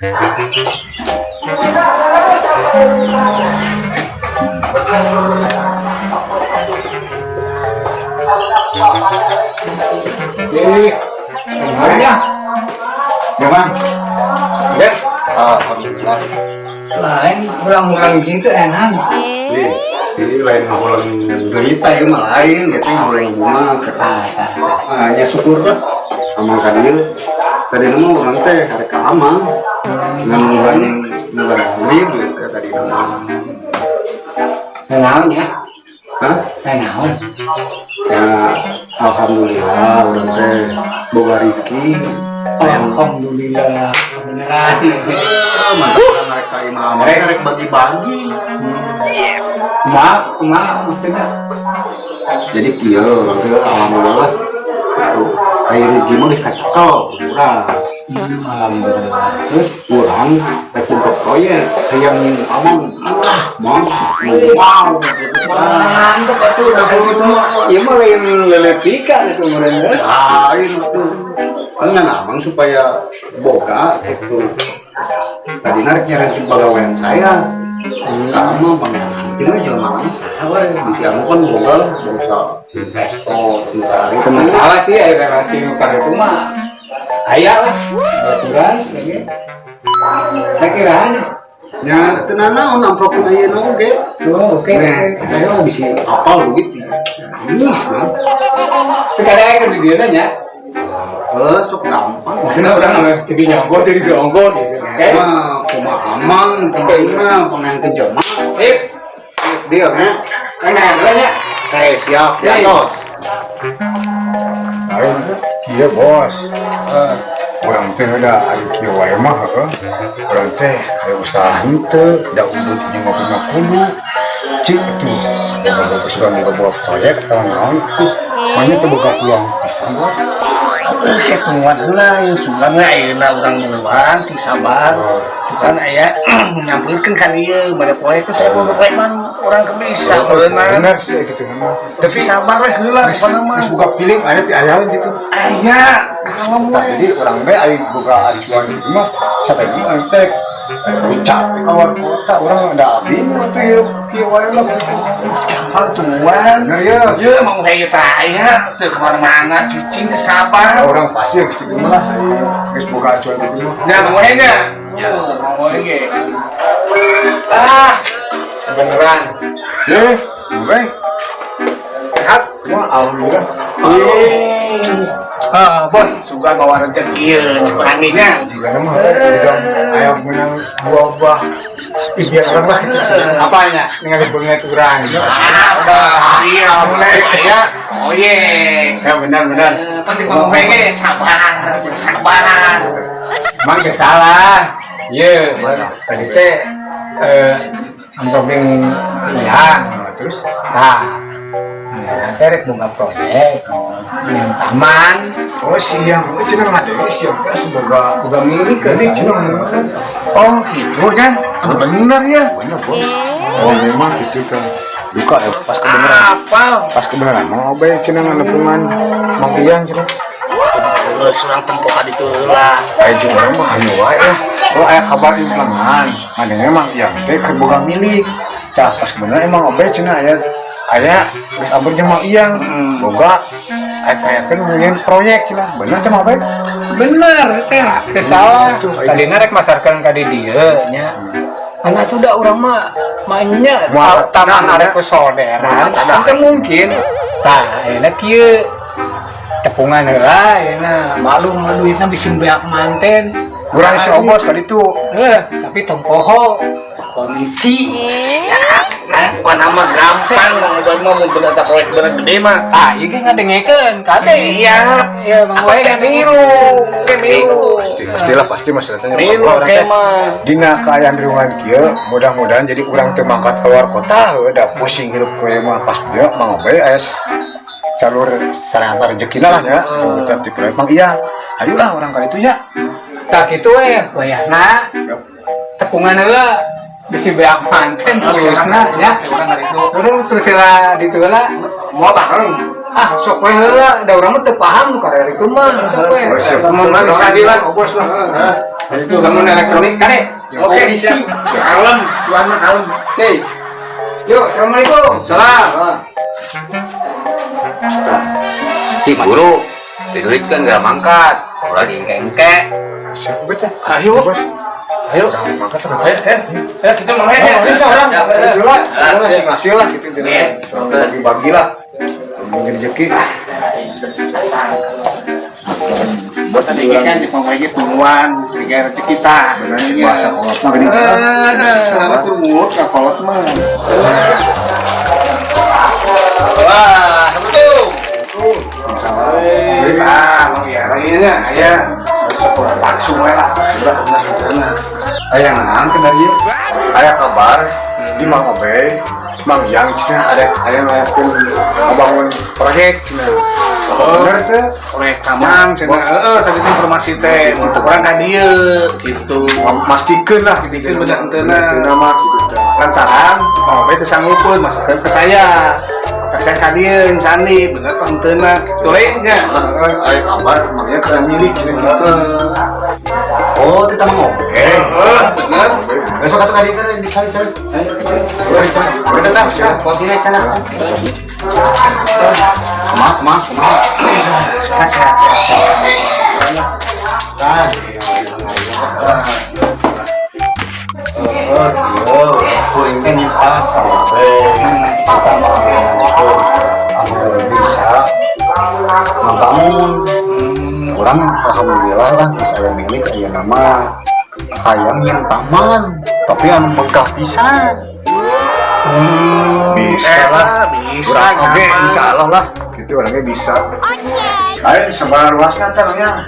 Ih, semuanya. Ya, Bang. Ya, Alhamdulillah. Lain ulang-ulang gitu enak. Nih, ini lain ngahulang berita ya mah, lain gitu ngahulang bunga kata. Tah, tah. Ah, ya syukur lah. Amang ka dieu. Tadi nama urang teh hari ka amang. Ngan bukan bukan maghrib gitu ya tadi nama. Naon ya? Hah? Naon? Ya, alhamdulillah urang teh boga rezeki. Alhamdulillah, beneran. Ah, mantap lah mereka imah amang teh rek bagi-bagi. Kumaha, kumaha maksudnya? Jadi kieu urang teh alhamdulillah. Tuh, aya rezeki mah geus kacekel urang. Alhamdulillah. Terus urang rek untuk proyek hayang amang ah mang wow gitu. Mantap atuh udah gitu mah. Ieu mah lain leletikan itu meureun. Lain tuh kan amang supaya boga gitu tadi narik nyari pegawaian saya kamu mah ini jelema lama saha we bisi amang kan boga lah bangsa investor entar. Itu masalah sih aya relasi nu itu mah aya lah baturan ini. Nah, kiraan ya. Nya teu nanaon amplopkeun ayeuna oge. Oh, oke. Nah, Oke. saya lah bisi apal begitu amis nah. Tapi kadang kan di dieu nya. Eh, sok gampang. Maksudnya orang nggak jadi nyongko, jadi jongko gitu. Oke. Mah kumaha amang tinggalna pengen ke jelema. Sip. Deal nya. Nah, nya. Oke, siap ya tos. Lain kieu, Bos. Urang teh da ari kieu wae mah heueuh. Urang teh aya usaha henteu, da udud jeung ngopi mah kudu. Cik atuh, boga-boga suka boga-boga proyek atau naon atuh. Manya teu boga peluang pisan, Bos. Oke, tungguan heula ieu sugan we ayeuna urang nungguan sing sabar. Sugan aya nyampeurkeun ka dieu bade proyek teh saya boga proyek mah urang ke bisa meureunna. Bener sih gitu mah. Tapi sabar we heula Geus pokona mah. Geus boga piling aya ti aya gitu. Aya, kalem Tah, we. Jadi urang teh ari boga acuan gitu mah sampai mah teh ucap keluar kota urang da bingung atuh hirup kieu wae mah gitu. Geus gampang tungguan. Bener ya. Ieu mau hayu teh aya teu kemana-mana cicing teh sabar. Orang pasti yang gitu mah lah geus boga acuan gitu mah. Ya, mau nya. Ya, mau ge. Ah, beneran. Ye, gue Sehat. Wah, alhamdulillah. Ah, Bos. Sugan bawa rezeki ieu cek urang nya. Jika nama udah ayam menang buah-buah impian orang lah gitu. Apanya? Dengan banget urang. Ah, iya, mulai aya. Oh ye. Ya, benar benar. Penting mau ge sabar, sabar. Emang teu salah. Iya, tadi teh amplopin iya. Nah, terus? Nah, nanti rek boga proyek yang taman. Oh, siang, oh cenah ngadenge siang teh semoga boga milik. Milik cenah. Oh gitu ya, bener ya. Bener, Bos. Oh, memang gitu kan. Duka ya pas kebenaran. Apal. Pas kebenaran mau obe cenah ngalepungan Mang Ian cenah. Geus urang tempo ka ditu heula. Ayo jeung urang mah hayu wae lah. Oh, aya kabar implengan. Ngadenge Mang Ian teh keur boga milik. Tah, pas kebenaran emang obe cenah aya aya geus ampun jeung Mang Ian. Boga aya kayakeun ngeuyeun proyek cenah. Bener teh, Mang Obe? Bener teh, teu salah. Itu, Tadina rek masarkeun ka di dieu nya. Karena sudah urang mah manya Moal taman tadah, arek ku solderan. Moal tadah. Teu mungkin. Tah, ayeuna kieu tepungan heula ayeuna maklum mah duitna bisa beak manten. Urang si Obos ka ditu. Eh, tapi tong poho komisi. Nah, bukan nama gampang mau ngobrol mah mun bener eta proyek bener gede mah. Ah, ieu ge ngadengekeun kade. Siap. Iya, Bang Apa Wae teh milu, ke milu. Pasti pastilah pasti masalahnya. Milu Orang ke teh mah. dina kaayaan riungan kieu mudah-mudahan jadi urang teu mangkat keluar kota udah pusing hidup kowe mah pas dia Mang Obe aya jalur sarana rezekina lah ya sebutnya di proyek Mang iya ayolah orang kali itu ya. Tak gitu we, wayahna tepungan heula. Bisi beak manten terusna ya. Urang terus lah ditu lah. Mau bareng. Ah, sok we heula, da urang mah teu paham nu karek itu mah, sok we. Oh, siap. Lamun mah bisa di lah. Oh, bos lah. Itu lamun elektronik kade. Oke, isi. Kalem, tuan mah kalem. Oke. Yuk, assalamualaikum. Salam. Cik guru, di duit kan gak mangkat, ulah diengke-engke. Siap bet ya. Ayo. Bos. Ayo. Orang mangkat atau Ayo, ayo. Ayo kita mulai ya. Oh, ini orang Ya, itu lah, soalnya ngasih-ngasih lah gitu, Iya. bagi-bagi lah, bagi rezeki. Buat tadi kan di lagi tungguan, tiga rezeki kita. Bahasa kolot mah gini. Selamat kurmut, nggak kolot mah. Wah, betul. Ah, mau ya lagi nya, aya. Langsung we lah. Sudah benar benar. Aya naon ke dari ieu? Aya kabar di Mang Obe, Mang Yang cenah ada aya ngayakeun ngabangun proyek cenah. Bener teh? Proyek taman cenah. Heeh, tadi teh informasi teh untuk orang ka dieu gitu. Mastikeun lah Mastikeun bener henteuna. Henteuna mah gitu teh. Lantaran Mang Obe teu sanggupeun masukkeun ke saya. Ke saya ka dieu Sandi, bener teh henteuna kitu we nya. Heeh, aya kabar Mang Yang keur milik cenah gitu. Oh, kita mau ngopi. Heeh, bener. Besok atuh ka dieu teh dicari-cari. Udah dah, porsinya cenah. Kumaha, kumaha, kumaha. Sehat, sehat, sehat, sehat. Tah, oh, kieu. Kuring teh nitah ka Obe. Kita mah itu anu bisa ngabangun. Urang alhamdulillah lah geus aya milik aya nama hayang yang taman tapi anu megah pisan. Bisa lah. Bisa, Urang oge gampang. insya Allah lah. Gitu orangnya bisa. Ayo sebar luasnya tanahnya.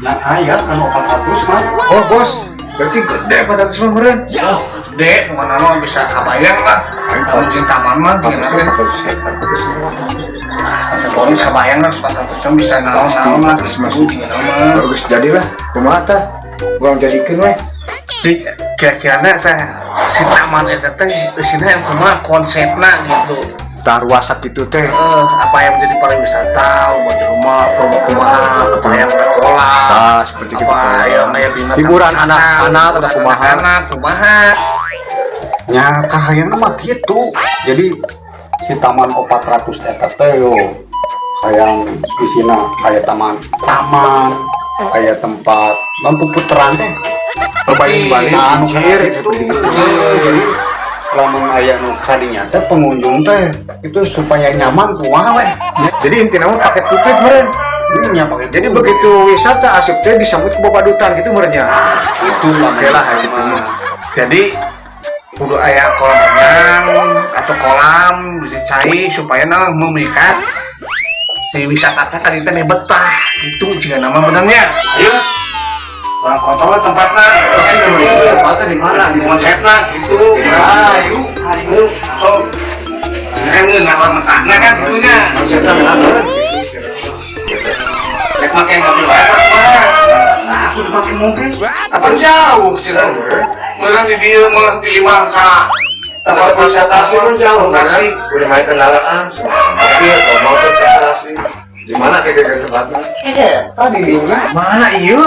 Nah, aya kan 400 mah. Oh bos, berarti gede 400 mah meureun. Oh, gede, pokoknya mah bisa kabayang lah. Kalau jeung taman mah jeung 400 hektar 400 mah. Orang kabayang lah 400 mah bisa naon-naon lah Pasti, gitu jeung mah. Bagus jadilah. Kumaha tah? Urang jadikeun we. Jadi kira-kira teh si taman eta teh eusina yang kumaha konsepna gitu. Tah ruas sakitu teh. Apa yang menjadi pariwisata, buat di rumah, promo kumaha, apa yang ada kolam, Tah seperti gitu. apa yang aya binatang, Hiburan anak-anak atau kumaha. Anak kumaha. Nya kahayangna mah gitu. Jadi si taman 400 eta teh yo hayang isina aya taman taman aya tempat mampu puteran teh. Balik-balik Nah, anu kincir gitu. seperti gitu. Jadi lamun aya nu kadinya teh pengunjung teh itu supaya nyaman kumaha we. Jadi intinya mah paket komplit meureun. Nya pakai Jadi begitu wisata asup teh disambut ke babadutan gitu meureun nya. Itu lah. Oke lah gitu. Jadi kudu aya kolam renang atau kolam bisa cai supaya nah memikat si wisata teh kali teh betah gitu jika nama benernya. Ayo. Orang kontrol tempatnya. Tempatnya di mana? Di konsepna gitu. Ayo, ayo. So, kan ngeunah mentahna kan gitunya. Konsepnya bener. Rek make mobil wae apa kumaha? Nah, aku dipake mobil. Apa jauh sih lah. Meurang di dieu mah di imah ka tempat wisata Tasik kan jauh kan? Tasik. Udah main kendaraan, semacam mobil, atau motor ke Tasik. Di mana kira-kira tempatnya? Tadi dinya. Mana iya?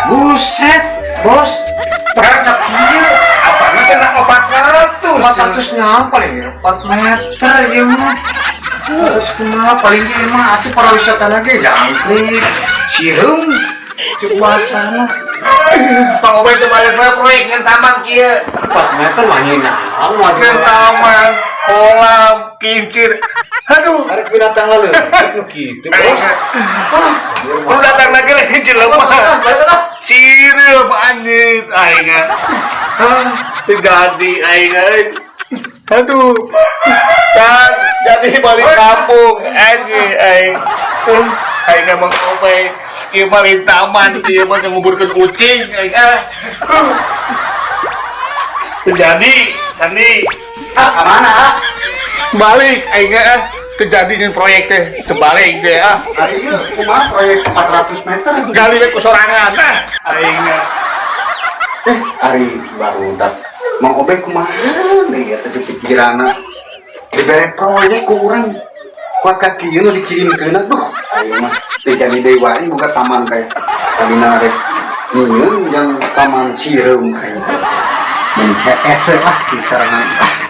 Buset, bos. Perang sakieu, apana cenah 400? 400 nah paling 4 meter ya mah. Terus kumaha paling ge mah atuh para wisata lagi jangkrik, sireum, cek bahasana. Pak Obey teh balik bae proyek ngan taman kieu. 4 meter mah hina. Ngan taman, kolam, kincir. Aduh, Arek binatang lalu, nu kitu bos. Lu datang lagi lagi jelema. Sireum anjir aing. Ah, teu jadi aing euy. Aduh. San, jadi balik kampung anjir aing. Aing emang Obey ieu mah lain taman, ieu mah nguburkeun kucing aing ah. Teu jadi, Sandi. Ah, ka mana? Ah? Balik aing ah. Kejadian proyek teh, terbalik teh ah. Ari ieu kumaha proyek 400 meter? Gali we ku sorangan nah aing. Eh, ari barudak. Mang Obek kumaha deui eta teh pikiranna? Dibere proyek ku urang. Kuat kaki nu dikirimkeun, duh, aing mah teu jadi deui wae boga taman teh. Tadina rek nyieun yang taman sireum aing. Mun hees we lah kicarangan ah.